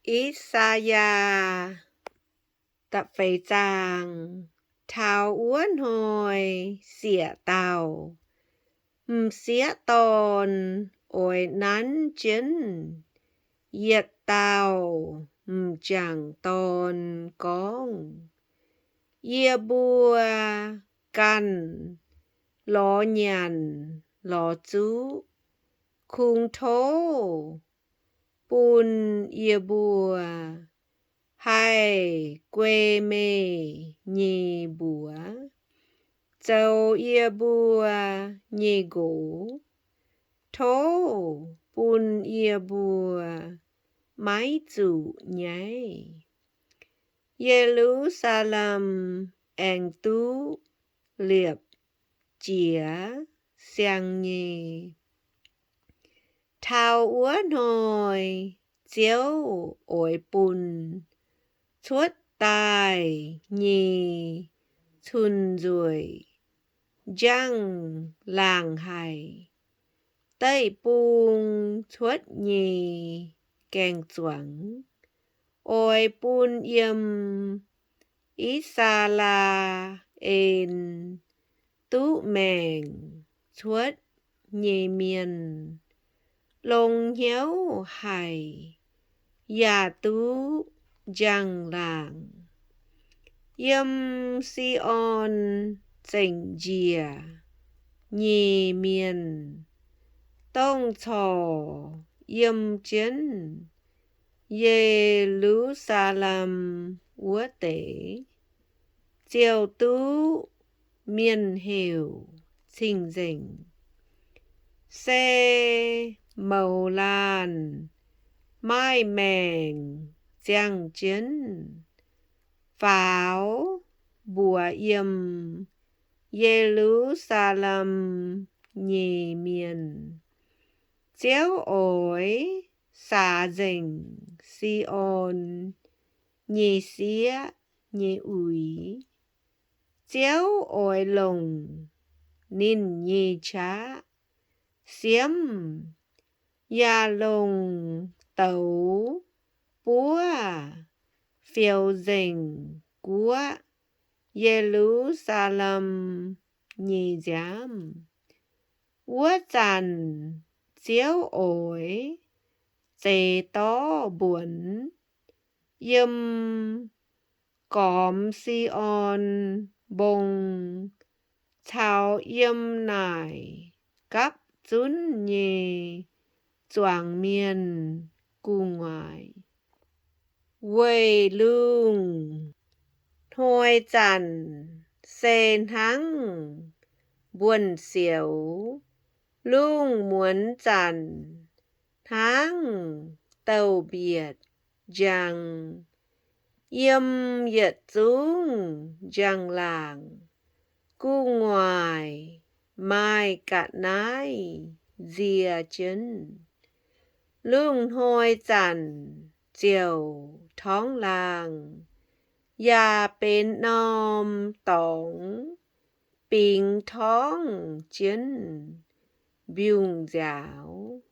I^saa^yaa da'feix zaang. Taux wuov hnoi siec dauh m'sieqv dorn oix nanv jienv yietc dauh m'jangc dorn gorngv, Yie mbuo ganh lorz nyanc lorz zuqv, kungx tov bun yie mbuo haih guei meih nyei mbuox zoux yie mbuo nyei nqox. Tov bun yie mbuo maiv zuqc nyaiv. Ye^lu^saa^lem aengx duqv liepc jiez siang nyei. Taux wuov hnoi Ziouv oix bun cuotv daaih nyei cun-nzueic njang-laangc haic. Deic-bung cuotv nyei gaeng-zuangx oix bun yiem I^saa^laa^en duqv maengc cuotv nyei mienh longx hnyouv haic, yaac duqv njang-laangc. Yiem Si^on zengc njiec nyei mienh, dongh corc yiem jienv Ye^lu^saa^lem wuov deix, ziouc duqv mienh heuc Cing-Nzengc, se mouz laanh maaih maengc ziangh jienv faaux mbuox yiem Ye^lu^saa^lem nyei mienh, Ziouv oix saax nzengc Si^on nyei sieqv nyei uix. Ziouv oix longc ninh nyei qaqv siemv, yaac longc douz buov fioux nzengc guoqv Ye^lu^saa^lem nyei nziaamv. Wuov zanc Ziouv oix zeix dorv mbuonx yiem gormx Si^on Mbong caux yiem naaic gapv zunv nyei zuangx mienh gu'nguaaic. Weic lungh hnoi zanc se hnangv mbuonx-sioux, lungh muonz zanc hnangv douz-mbietc njang. Yiem yietc zungv njang-laangc gu'nguaaic maaih ga'naaiv nzie jienv. Lungh hnoi zanc ziouc torngv laangh, yaac benx norm dorngx bingx torngv jienv mbiungc nziaaux.